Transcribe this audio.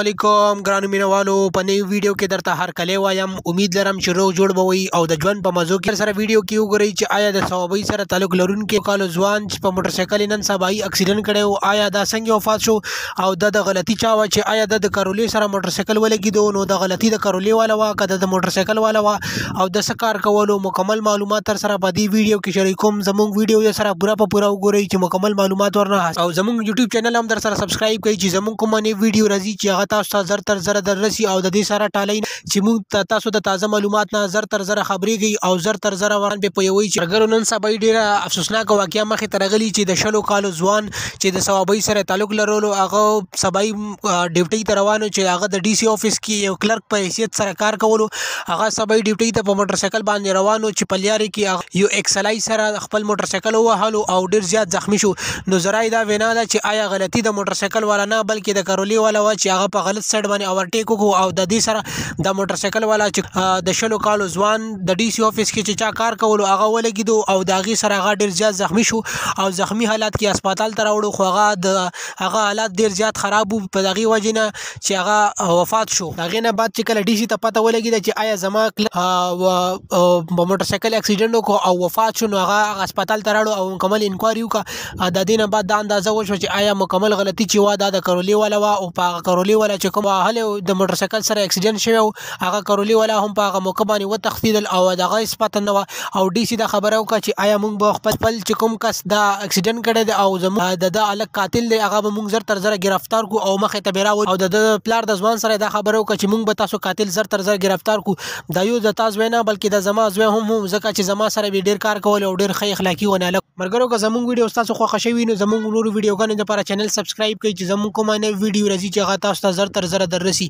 علیکم ګرانو مینوالو، په نوې ویډیو کې درته هرکلی وایم. امید لرم چې روغ جوړ به وئ او د ژوند په مزو کې سره ویډیو کې وګورئ چې آیا د صوابۍ سره تعلق لرونکي کالو ځوان چې په موټرسایکل نن سبايي اکسیډنټ کړی و، آیا دا څنګه وفات شو او د غلطي چا وه چې آیا د کرولې سره موټرسایکل ولګېدو، نو د غلطي د کرولې والا وه که د موټرسایکل والا وه او د څه کار کولو، مکمل معلومات تر سره په دې ویډیو کې شریکوم. زموږ ویډیو سره پوره په پوره وګورئ چې مکمل معلومات ورنه او زموږ یوټیوب چینل هم در سره سبسکرایب کړئ چې زموږ کومه نوې ویډیو راځي چې هغه تاسو ته زر تر زره دررسي او د دې سره ټالۍ چې موږ ته تاسو د تازه معلومات نه زر تر زره خبرېږئ او زر تر زره وران پې پوهوئ. چې ملګرو، نن سبا یې ډېره افسوسناکه واقعه مخې ته راغلي چې د 20 کالو ځوان چې د صوابۍ سره تعلق لرلو، هغه سبایي ډیوټۍ ته روان و چې هغه د ډي سي افیس کې یو کلرک په حیثیت سره کار کولو. هغه سبایي ډیوټۍ ته په موټرسایکل باندې روان و چې په لیارې کې یو اکسلای سره خپل موټرسایکل ووهلو او ډېر زیات زخمی شو. نو ذرایع دا وینا ده چې آیا غلطي د موټرسایکل والا نه بلکې د کرولې والا وه چې هغه په غلط سایډ باندې اورټیک وکړو او د دې سره د موټرسایکل والا چې د 20 کالو ځوان د ډي سي افیس کې چې چا کار کولو هغه ولګېدو او د هغې سره هغه ډېر زیات زخمی شو او زخمی حالت کې هسپتال ته راوړو، خو هغه د هغه حالت ډېر زیات خراب و، په دغې وجې نه چې هغه وفات شو. د هغې نه بعد چې کله ډي سي ته پته ولګېده چې آیا زما په موټرسایکل اکسیډنټ وکړو او وفات شو، نو هغه هسپتال ته راوړو او مکمل انکوایري وکړه. د دې نه بعد دا اندازه وشوه چې آیا مکمل غلطي چې وه دا د کرولې والا وه او په هغه کرولې والا چې کوم وهلی د موټرسایکل سره اکسیډنټ شوی و، هغه کرولې والا هم په هغه موقع باندې وتښتېدل او د هغه هېڅ پته نه وه. او ډي سي دا خبره وکړه چې آیا موږ به خپل چې کوم کس دا اکسیډنټ کړی دی او زموږ د ده هلک قاتل دی، هغه به موږ زر تر زره ګرفتار کړو او مخې ته به یې راولو. او د ده پلار د ځوان سره دا خبره وکړه چې موږ به تاسو قاتل زر تر زره ګرفتار کړو. دا یو د تا زوی نه بلکې د زما زوی هم و، ځکه چې زما سره به یې ډېر کار کول او ډېر ښه اخلاقي و نه. ملګرو، که زموږ ویډیو ستاسو خوښه شوي نو زموږ نورو ویډیوګانو لپاره چینل سبسکرایب کړئ چې زموږ کومه نوې ویډیو راځي چې هغه تاسو ته زر تر زره دررسي.